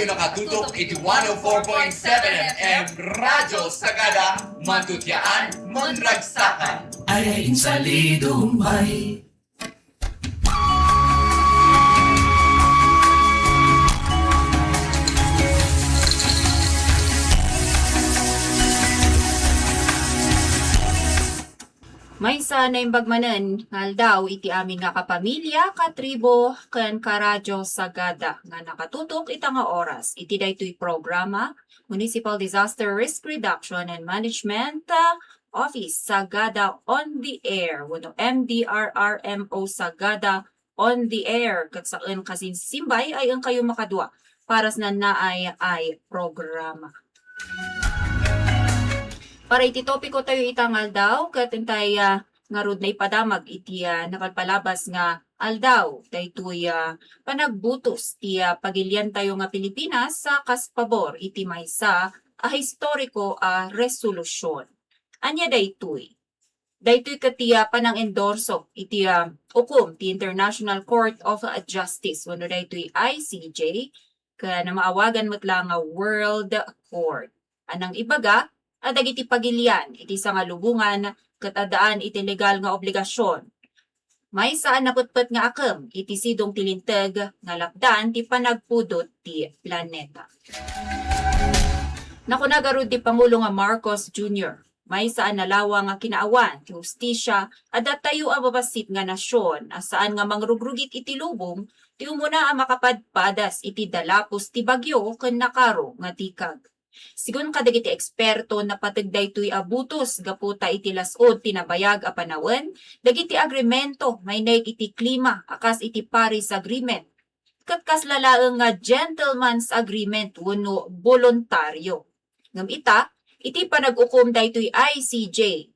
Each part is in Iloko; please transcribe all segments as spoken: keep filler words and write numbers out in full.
Nakatutok iti one oh four point seven F M Radyo Sagada, Matutyaan, Manragsakan. Ay, insalido, may. Maysa a naimbag manen nga aldaw iti amin nga kapamilya, katribo, ken karadyo Sagada nga nakatutok ita nga oras iti daytoy programa, Municipal Disaster Risk Reduction and Management, ah, Office Sagada on the Air, wenno M D R R M O Sagada on the Air, ket saen kasin simbay ay engkayo makadua para sa nannaay ay programa. Para iti topiko tayo ita nga aldaw, ket intay, ah, ngarud naipadamag iti, ah, napalpalabas nga aldaw, daytoy, ah, panagbutos ti, ah, pagilian tayo nga Pilipinas sa kas pabor iti maysa a historiko a resolusyon. Ania daytoy? Daytoy ket ti, ah, panang-endorso iti, ah, ukom ti International Court of Justice wenno daytoy I C J, ken maawagan met la nga World Court. A nangibaga a dagiti pagilian iti sangalubongan ket addaan iti legal nga obligasion, maysa a naputpet nga akem iti sidong ti linteg nga lapdan ti panagpudot ti planeta. Nakuna garud ti Pangulo nga Marcos Junior, maysa a nalawang nga kinaawan ti hustisia a datayo a babassit nga nasion a saan nga mangrugrugit iti lubong ti umuna a makapadpadas iti dalapos ti bagyo ken nakaro nga tikag. Sigun kadagiti eksperto, napateg daytoy a butos gapu ta iti las-ud ti nabayag a panawen, dagiti agrimento maineg iti klima a kas iti Paris Agreement ket kasla laeng nga gentleman's agreement wenno boluntario. Ngem ita, iti panag-ukom daytoy I C J,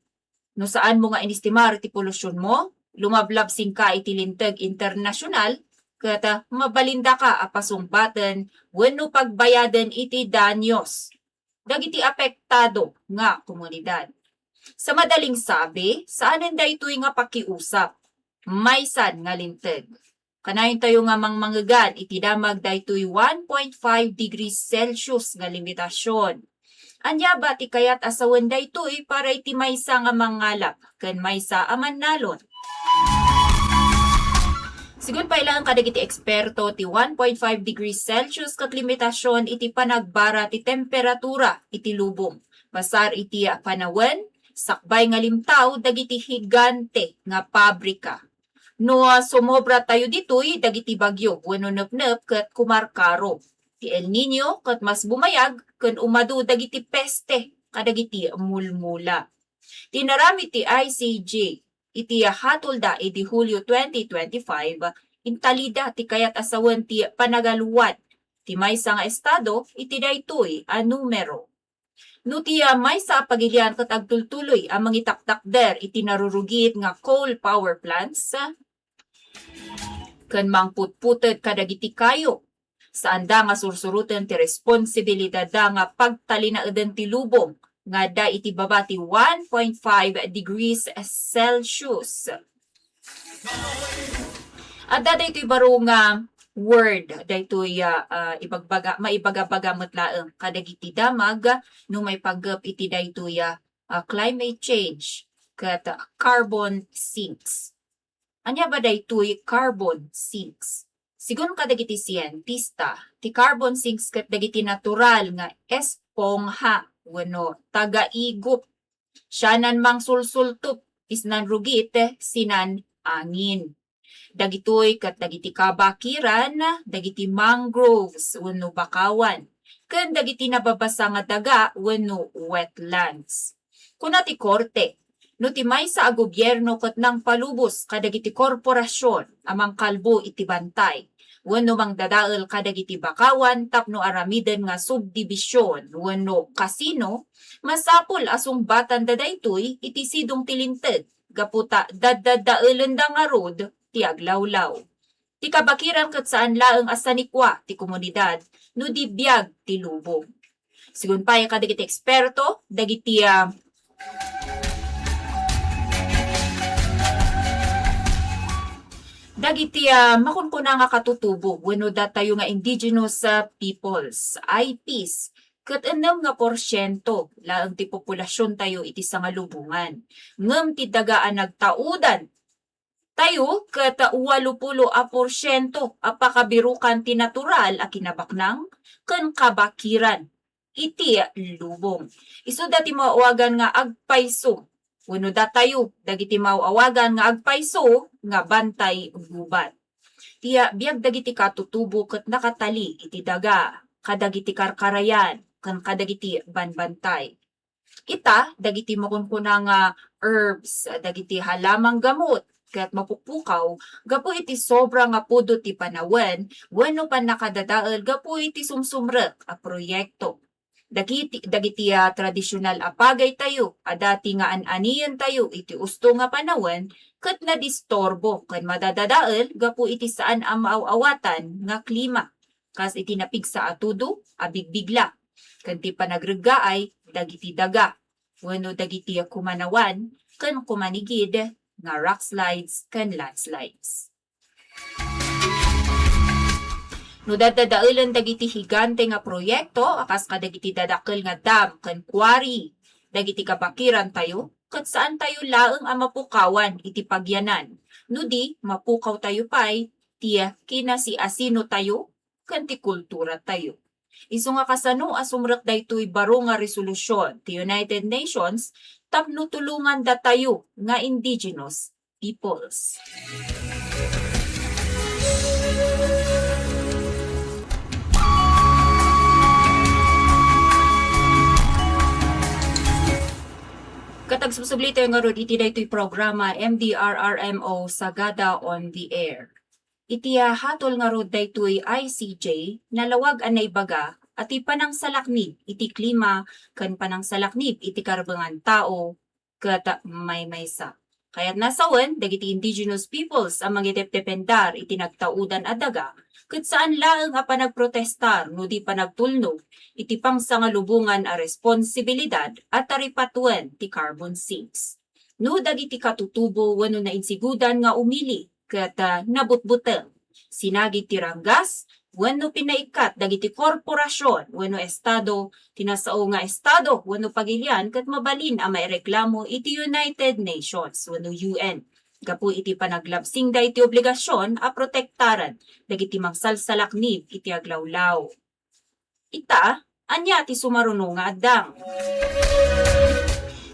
no saanmo nga inestimar ti polusionmo, lumablab sinka iti linteg internasional, ket, ah, mabalindaka a pasungbaten wenno pagbayaden iti danyos dagiti apektado nga komunidad. Sa madaling sabi, saanen daytoy nga pakiusap. Maysan nga linteg. Kanayon tayo nga mangmangegan iti damag daytoy one point five degrees Celsius nga limitasion. Ania ba ti kayat a sawen daytoy para iti maysa nga mangalap ken maysa a mannalon? Sigun pay laeng kadagiti eksperto, ti one point five degrees Celsius ket limitasion iti panagbara ti temperatura iti lubong. Basar iti panawen, sakbay nga limtaw dagiti higante nga pabrika. No, ah, sumobra tayo ditoy, dagiti bagyo wenno nepnep ket kumarkaro. Ti El Niño ket mas bumayag ken umadu dagiti peste kadagiti mulmula. Ti inaramid ti I C J iti hatolda idi Hulio twenty twenty-five, intalida ti kayat a sawen ti panagaluad ti maysa nga estado iti daytoy a numero. No ti, ah, maysa a pagilian ket agtultuloy a mangitaktakder iti narurugit nga coal power plants, ken mangputputed kadagiti kayo, saanda nga sursuroten ti responsibilidadda nga pagtalinaeden ti lubong nga adda iti baba ti one point five degrees Celsius. Adda daytoy baro nga word, daytoy, ah, ah, ibagbaga, maibagabaga met laeng kadagiti damag no maipanggep iti daytoy, ah, ah, climate change ket carbon sinks. Ania ba daytoy carbon sinks? Sigun kadagiti sientista, ti carbon sinks ket dagiti natural nga espongha wenno tagaigup. Sianan mangsulsultup isnan rugit sinan angin. Dagitoy ket dagiti kabakiran, dagiti mangroves wenno bakawan, ken dagiti nababasa nga daga wenno wetlands. Kuna ti Korte, no ti maysa a gobierno ket nangpalubos kadagiti korporasion a mangkalbo iti bantay wenno mangdadael kadagiti bakawan tapno aramiden nga subdivision wenno kasino, masapul a sungbatanda daytoy iti sidong ti linteg gapu ta daddadaelenda ngarud ti aglawlaw. Ti kabakiran ket saan laeng a sanikua ti komunidad no di biag ti lubong. Sigun pay kadagiti eksperto, dagiti, ah, Dagiti, ah, makunkuna nga katutubo wenno datayo nga indigenous, ah, peoples, I Ps, ket ennem nga porsiento laeng ti populasiontayo iti sangalubongan. Ngem ti daga a nagtaudan tayo ket walo pulo a porsiento a pakabirukan ti natural a kinabaknang ken kabakiran iti lubong. Isuda ti maawagan nga agpayso wenno datayo dagiti maawagan nga agpayso nga bantay gubat. Ti biag dagiti katutubo ket nakatali iti daga kadagiti karkarayan ken kadagiti banbantay. Ita, dagiti makunkuna nga herbs, dagiti halamang gamot, ket mapukpukaw gapu iti sobra nga pudot ti panawen wenno pannakadadael gapu iti sumsumrek a proyekto. Dagiti, dagiti, ah, tradisional a pagaytayo a dati nga an-aniyentayo iti usto nga panawen ket nadisturbo ken madadadael gapu iti saan a maaw-awatan nga klima, kas iti napigsa a tudo a bigbigla, ken ti panagreggaay dagiti daga wenno dagiti kumanawan ken kumanigid nga rock slides ken landslides. No daddadaelen dagiti higante nga proyekto a kas kadagiti dadakkel nga dam ken quarry, dagiti kabakirantayo, ket saantayo laeng a mapukawan iti pagyanan, no di mapukawtayo pay ti kinasiasinotayo ken ti kulturatayo. Isu nga kasano a sumrek daytoy baro nga resolusyon ti United Nations tapno tulongandatayo nga indigenous peoples. Ket agsubsublitayo ngarud iti daytoy programa, M D R R M O Sagada on the Air. Iti, ah, hatol ngarud daytoy I C J, nalawag a naibaga a ti panangsalaknib iti klima ken panangsalaknib iti karbengan tao ket maymaysa. Kayatna sawen dagiti indigenous peoples a mangidepdependar iti nagtaudan a daga ket saan laeng a panagprotestar no di panagtulnog iti pangsangalubongan a responsibilidad a taripatoen ti carbon sinks. No dagiti katutubo wenno nainsigudan nga umili ket, ah, nabutbuteng, sinagid ti ranggas wenno pinaikkat dagiti korporasion wenno estado, ti nasao nga estado wenno pagilian ket mabalin a maireklamo iti United Nations wenno U N gapu iti panaglabsingda iti obligasion a protektaren dagiti mangsalsalaknib iti aglawlaw. Ita, ania ti sumaruno nga addang?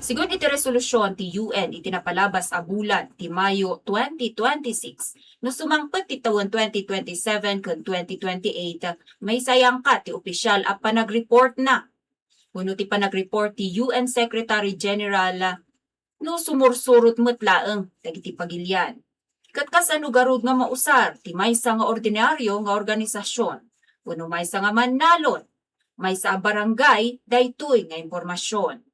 Sigun iti resolusion ti U N iti napalabas a bulan ti Mayo twenty twenty-six, no sumangpet ti tawen twenty twenty-seven ken twenty twenty-eight, maysa a yangka ti opisial a panagreportna wenno ti panagreport ti U N Secretary General no sumursurot met laeng dagiti pagilian. Ket kasano garud nga mausar ti maysa nga ordinario nga organisasion wenno maysa nga mannalon, maysa a barangay daytoy nga impormasion?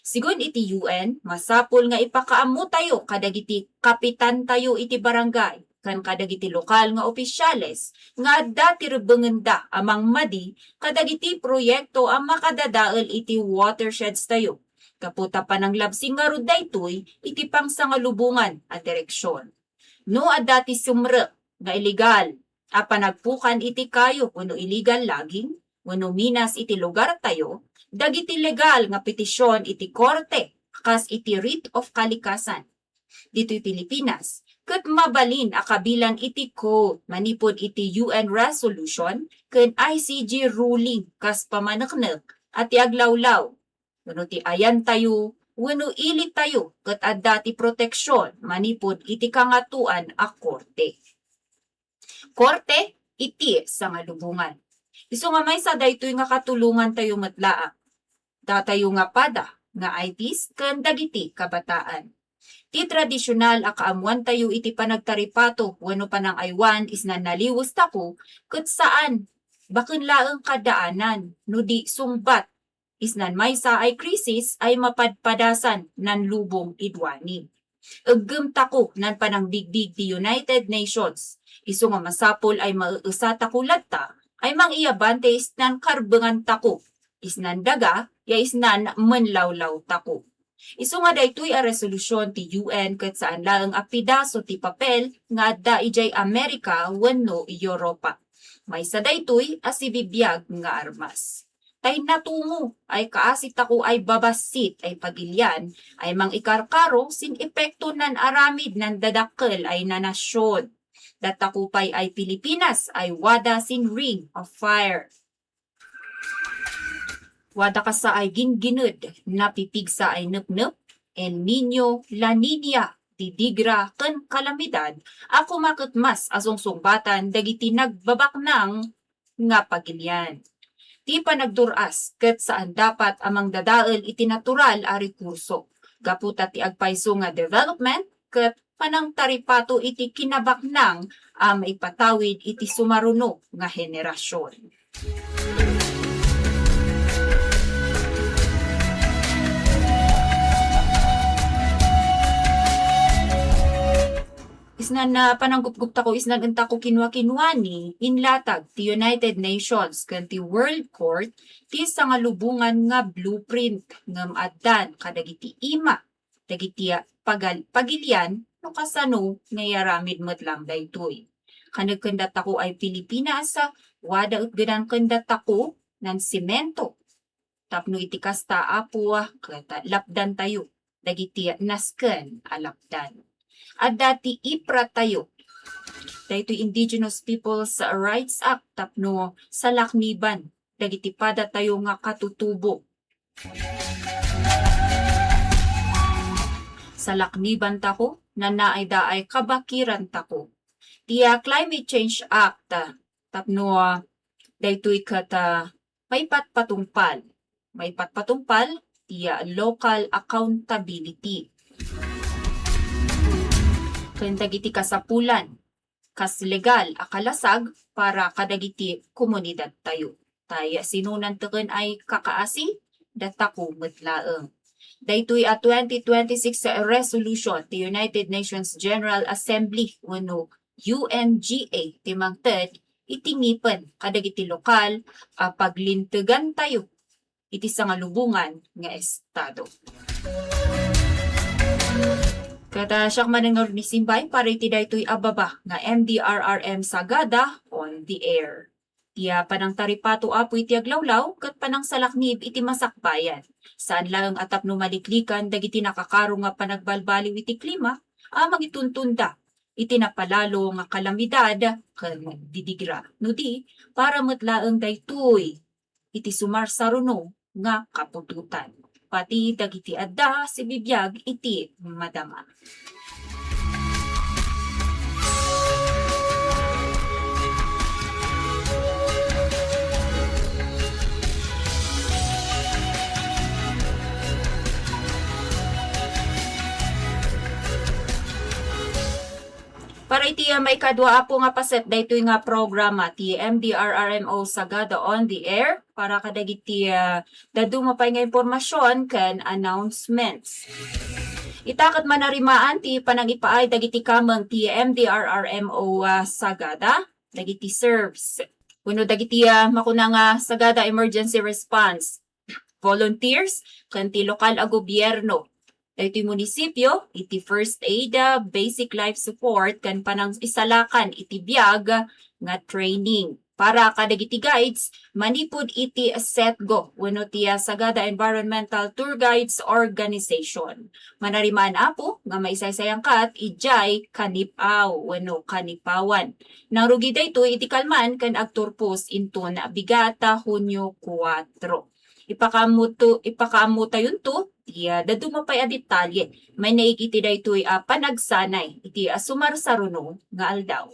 Sigun iti U N, masapul nga ipakaammotayo kadagiti kapitantayo iti barangay ken kadagiti lokal nga opisyales nga adda ti rebbengenda a mangmadi kadagiti proyekto a makadadael iti watersheds tayo, gapu ta pananglabsing ngarud daytoy iti pangsangalubongan a direksion. No adda ti sumrek nga illegal a panagpukan iti kayo wenno illegal logging wenno minas iti lugartayo, dagiti legal nga petision iti korte kas iti writ of kalikasan ditoy Pilipinas ket mabalin a kabilang iti code manipud iti U N resolution ken I C J ruling kas pamaneknek a ti aglawlaw wenno ti ayantayo wenno ilitayo ket adda ti proteksion manipud iti Kangatoan a Korte. Korte iti Sangalubongan. Isu nga maysa daytoy nga katulongantayo met laeng, datayo nga pada nga I Ps ken dagiti kabataan. Ti tradisional a kaammoantayo iti panagtaripato wenno panangaywan isnan naliwes tako ket saan, baken laeng kaddaanan no di sungbat isnan maysa a krisis a mapadpadasan nan lubong iduani. Eggem tako nan panangbigbig ti United Nations. Isu nga masapul a maeesatako latta a mangiyaban ti isnan karbengantako, isnan daga, ya isnan menlawlawtako. Isu nga daytoy a resolusyon ti U N ket saan laeng a pedaso ti papel nga adda idiay Amerika wenno Europa. Maysa daytoy a sibibiag nga armas. Tay natungo ay kaasi tako ay babassit ay pagilian ay mangikarkaro sin epekto nan aramid nan dadakkel ay nanasyon. Datako pay ay Pilipinas ay wada sin Ring of Fire. Wada kasa ay gingined, napipigsa ay nepnep, El Niño, La Niña, didigra, ken kalamidad a kumaketmas a sungsungbatan dagiti nagbabaknang nga pagilian. Ti panagdur-as ket saan dapat a mangdadael iti natural a rekurso, gapu ta ti agpayso nga development ket panangtaripato iti kinabaknang a maipatawid iti sumaruno nga henerasyon. Isnan na pananggupguptako, isnan entako kinua-kinuani, inlatag ti United Nations ken ti World Court ti sangalubongan nga blueprint ngem addan kadagiti ima dagiti pagal-, pagilian no kasano nga iaramid met lang daytoy. Kanagkenda tako ay Pilipinas, wada et gedan kenda tako nan semento. Tapno iti kasta, Apo, ket lapdantayo dagiti nasken a lapdan. Adda ti IPRA tayo, daytoy Indigenous Peoples' Rights Act, tapno salakniban dagiti padatayo nga katutubo. Salaknibantako, nanaayda ay kabakirantako. Ti, ah, Climate Change Act, ah, tapno, ah, daytoy ket, ah, maipatpatungpal. Maipatpatungpal ti, ah, local accountability ken dagiti kasapulan kas legal a kalasag para kadagiti komunidadtayo. Tay sinonantaken ay kakaasi, datako met laeng. Daytoy a twenty twenty-six resolution ti United Nations General Assembly wenno U N G A ti mangted iti ngipen kadagiti lokal a paglintegantayo iti sangalubongan nga estado. Ket, ah, siak manen nga Rodney Simbay para iti daytoy a baba nga M D R R M Sagada on the Air. Ti, ah, panangtaripato, Apo, iti aglawlaw ket panangsalaknib iti masakbayan. Saan laeng a tapno maliklikan dagiti nakakaro nga panagbalbaliw iti klima a mangituntunda iti napalalo nga kalamidad ken didigra. No di, para met laeng daytoy iti sumarsaruno nga kaputotan. Pati dagiti adda sibibiag iti madama. Para iti, ah, maikadua, Apo, nga paset daytoy nga programa ti M D R R M O Sagada on the Air para kadagiti, ah, dadduma pay nga impormasyon ken announcements. Ita ket manarimaan ti panangipaay dagiti kameng ti M D R R M O, ah, Sagada, dagiti serves wenno dagiti, ah, makuna nga Sagada Emergency Response volunteers, ken ti lokal a gobierno. Daytoy munisipio, iti first aid, ah, basic life support, ken panangisalakan iti biag nga training. Para kadagiti guides, manipud iti SETGO wenno ti, ah, Sagada Environmental Tour Guides Organization. Manarimaan, Apo, nga maisaysayan kat idiay Kanipaw wenno Kanipawan. Nangrugi daytoy iti kalman ken agturpos inton bigat, ah, Hunio kuwatro. Ipakaammo to, ipakaammotayonto ti, ah, dadduma pay a detalye. Mainaig iti daytoy a panagsanay iti, ah, sumarsaruno nga aldaw.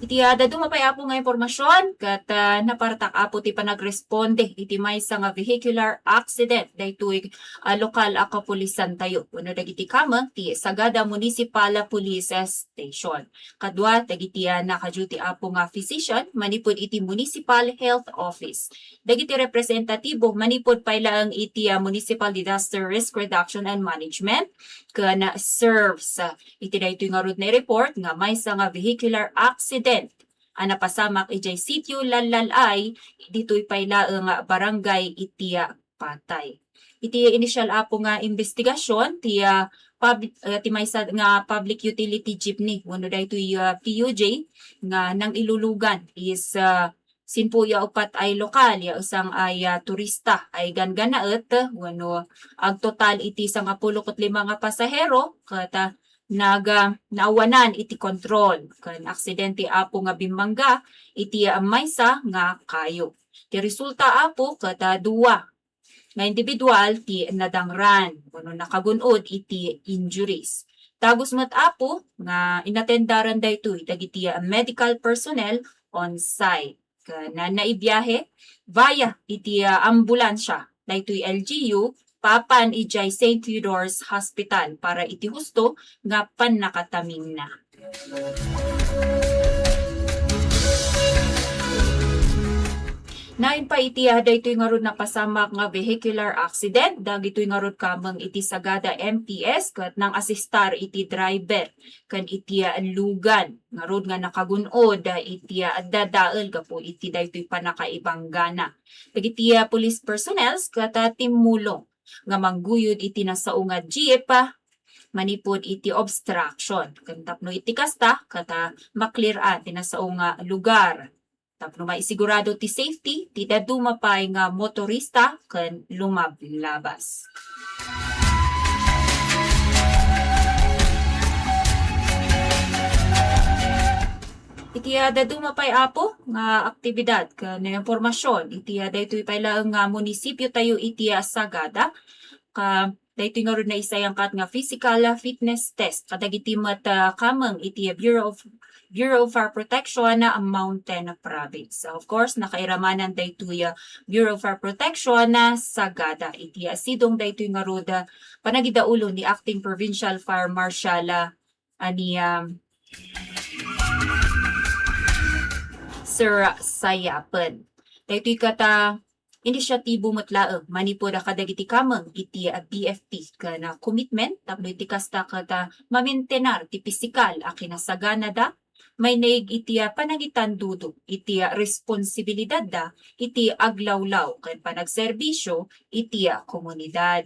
Iti, ah, dadduma pay, Apo, nga impormasyon, ket, ah, napartak, Apo, ti panagresponde iti maysa nga vehicular accident daytoy, ah, lokal a kapulisantayo wenno dagiti kameng ti Sagada Municipal Police Station. Kadua, dagiti, ah, naka-duty, Apo, nga physician manipud iti Municipal Health Office. Dagiti representatibo manipud pay laeng iti, ah, Municipal Disaster Risk Reduction and Management ken, ah, serves, ah, iti daytoy ngarud nga report nga maysa nga vehicular accident a napasamak idiay sitio Lallalay, ditoy pay laeng nga barangay iti, ah, Patay. Iti initial, Apo, nga investigasyon, ti, ah, pub-, ah, ti maysa nga public utility jeepney wenno daytoy, ah, P U J nga nangilulugan is, ah, Simpo ya upat ay lokal ya usang ay, ah, turista ay ganggannaet wenno agtotal iti sangapulo ket lima nga pasahero ket, ah, nag-, ah, naawanan iti kontrol ken aksidente, Apo, nga bimmangga iti, ah, maysa nga kayo. Ti resulta, Apo, ket, ah, dua nga individual ti nadangran wenno nakagun-od iti injuries. Dagus met, Apo, nga inatendaran daytoy dagiti, ah, medical personnel on site. Ken naibiahe via iti, ah, ambulansya daytoy L G U papan idiay Saint Theodore's Hospital para iti husto nga pannakatamingna. Nain pay iti, ah, daytoy ngarud napasamak nga vehicular accident, dagitoy ngarud kameng iti Sagada M P S ket nang-asistar iti driver ken iti, ah, lugan ngarud nga nakagun-od, ah, iti, ah, dadael gapu iti daytoy pannakaibanggana. Dagiti, ah, police personnels ket, ah, timmulong nga mangguyod iti nasao nga jeep, ah, manipud iti obstruction. Ken tapno iti kasta, ket, ah, maklir-an ti nasao nga lugar. Tapno maisigurado ti safety ti dadduma pay nga motorista ken lumablabas. Iti, ah, dadduma pay, Apo, nga aktibidad ken impormasyon iti, ah, daytoy pay laeng nga munisipio tayo iti, ah, Sagada. Ka, daytoy ngarud naisayangkat nga physical, ah, fitness test kadagiti met, ah, kameng iti Bureau of, Bureau of Fire Protection, ah, Mountain Province. Of course, nakairamanan daytoy, ah, Bureau of Fire Protection, ah, Sagada iti, ah, sidong daytoy ngarud, ah, panagidaulo ni Acting Provincial Fire Marshal, ah, ani, ah, Sir Sayapen. Daytoy ket, ah, inisyatibo met laeng manipud a kadagiti kameng iti, ah, B F P ken, ah, commitment tapno iti kasta ket, ah, mamaintenar ti pisikal a kinasaganada, maineg iti, ah, panangitandudo iti, ah, responsibilidadda iti aglawlaw ken panagserbisyo iti, ah, komunidad.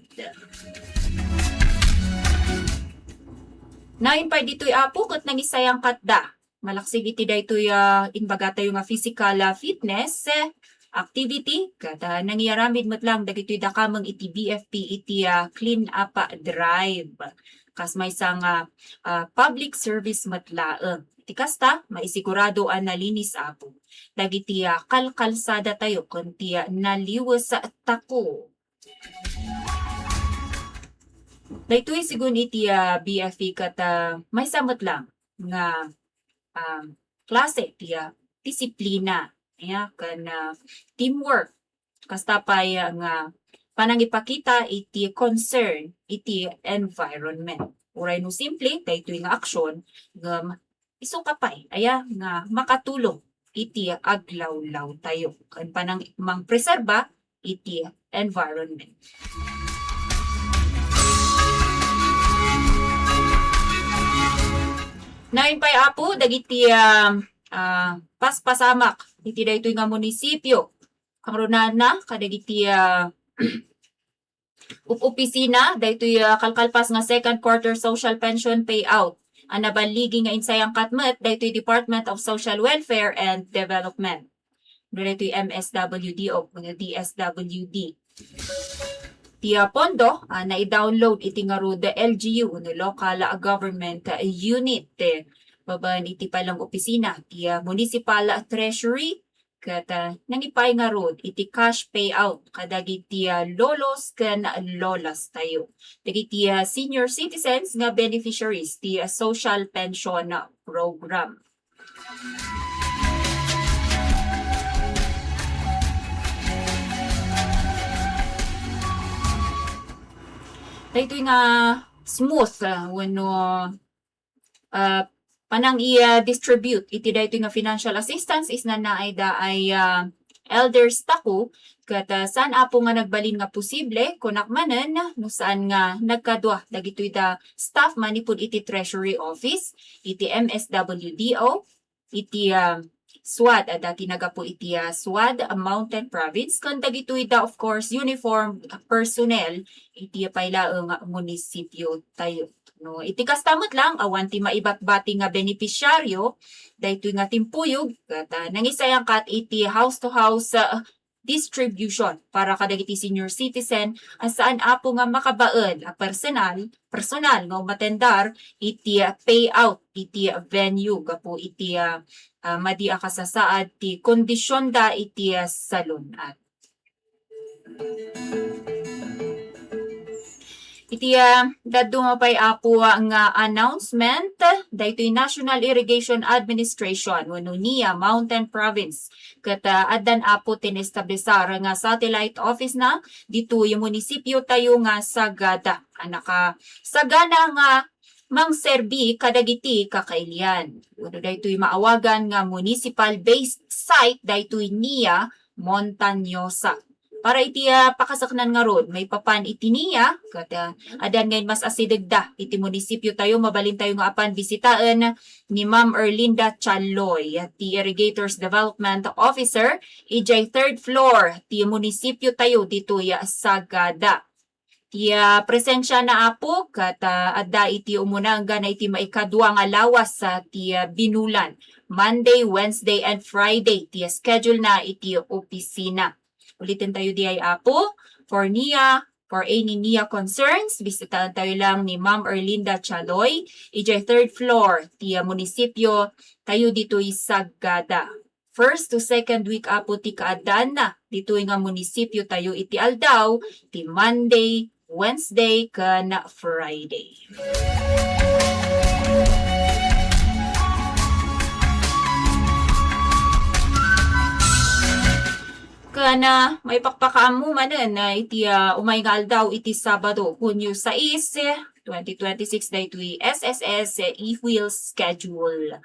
Nain pay ditoy, Apo, ket nangisayangkatda malaksid iti daytoy, ah, imbagatayo nga physical, ah, fitness, eh, activity, ket, ah, nangiaramid met lang dagitoy dakameng iti B F P iti, ah, clean up, ah, drive. Kas maysa nga, ah, public service met laeng. Iti kasta, maisigurado a nalinis, Apo, dagiti, ah, kalkalsadatayo ken ti, ah, naliwes a tako. Daytoy sigun iti, ah, B F P ket, ah, maysa met lang nga, ah, klase ti, ah, disiplina, ya, ken, ah, teamwork. Kasta pay, ah, nga panangipakita iti concern iti environment. Uray no simple, daytoy nga aksyon, ngem isu ka pay, aya, nga makatulong iti aglawlawtayo ken panang-, mangpreserba iti environment. Nain pay, Apo, dagiti, ah, ah, paspasamak iti daytoy nga munisipio. Kangrunana kadagiti, ah, up-, opisina, daytoy, ah, kalkalpas nga second quarter social pension payout a naballigi nga insayangkat met daytoy Department of Social Welfare and Development. Daytoy M S W D o wenno D S W D. Ti, ah, pondo, ah, nai-download iti ngarud L G U wenno local government unit, eh, babaen iti pay lang opisina ti, ah, municipal treasury, ket, ah, nangipay ngarud iti cash payout kadagiti, ah, lolos ken lolas tayo. Dagiti, ah, senior citizens nga beneficiaries ti, ah, social pension program. Daytoy nga smooth, ah, wenno, ah, panang i-distribute iti daytoy nga financial assistance is nanaayda ay, ah, elders tako, ket, ah, saan, Apo, nga nagbalin nga posible, kunak manen, no saan nga nagkadua dagitoy da staff manipud iti Treasury Office, iti M S W D O, iti, ah, SWAD, adda ti nagapu iti, ah, SWAD, ah, Mountain Province, ken dagitoy da, of course, uniformed personnel iti pay laeng a munisipio tayo. No, iti kasta met lang, awan ti maibatbati nga benepisyaryo daytoy nga timpuyog, ket, ah, nangisayangkat iti house-to-house, ah, distribution para kadagiti senior citizen a saan, Apo, nga makabael a personal, personal nga umatendar iti, ah, payout iti venue gapu iti, ah, ah, madi a kasasaad ti kondisionda iti, ah, salun-at. Iti, ah, dadduma pay, Apo, nga announcement, daytoy National Irrigation Administration wenno NIA Mountain Province ket, ah, addan, Apo, ti naestablisar nga satellite office na ditoy munisipio tayo nga sagada a nakasagana nga mangserbi kadagiti kakailian. Wenno daytoy maawagan nga municipal-based site daytoy NIA Montañosa. Para iti, ah, pakasaknan ngarud, maipapan iti NIA, ket, ah, addan nga immas-asidegda iti munisipio tayo, mabalin tayo nga apan bisitaen ni Ma'am Erlinda Chaloy, ti Irrigators Development Officer, idiay third floor ti munisipio tayo ditoy, ah, Sagada. Ti, ah, presensiana, Apo, ket, ah, adda iti umuna enggana iti maikadua nga lawas, ah, ti, ah, binulan, Monday, Wednesday, and Friday, ti schedule na iti opisina. Uliten tayo diay, Apo, for NIA, for any NIA concerns, bisitaen tayo lang ni Ma'am Erlinda Chaloy, idiay third floor ti, ah, munisipio tayo ditoy Sagada. First to second week, Apo, ti kaaddaanna ditoy nga munisipio tayo iti aldaw ti Monday, Wednesday, ken Friday. Ken, ah, maipakpakaammo manen, ah, iti, ah, umay nga aldaw iti Sabado, Hunyo sais, twenty twenty-six, daytoy S S S e-wheel schedule.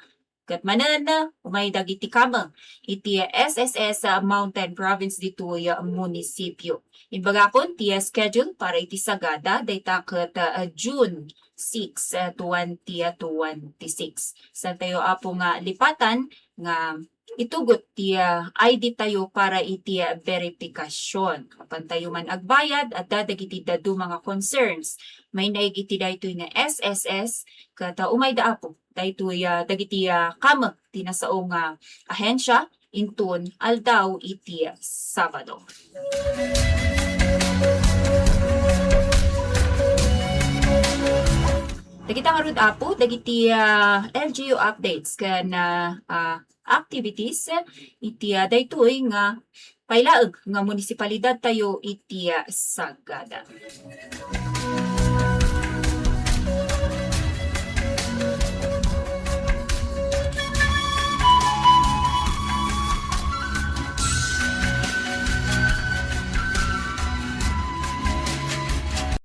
Ket manen, umay dagiti kama iti S S S Mountain Province ditoy munisipio. Imbagakon ti schedule para iti Sagada, dayta ket, ah, June six, ah, twenty twenty-six. Saan tayo, Apo, nga lipatan nga itugot ti, ah, I D tayo para iti, ah, verifikasyon. Apan tayo man agbayad, adda dagiti dadduma nga concerns. Mainaig iti daytoy nga S S S, ket, ah, umayda, Apo, daytoy, ah, dagiti, ah, kama ti nasao nga ahensya inton aldaw iti Sabado. Dagita ngarud, Apo, dagiti, ah, L G U updates ken, ah, ah, activities iti, ah, daytoy nga pay laeng nga munisipalidad tayo iti, ah, Sagada.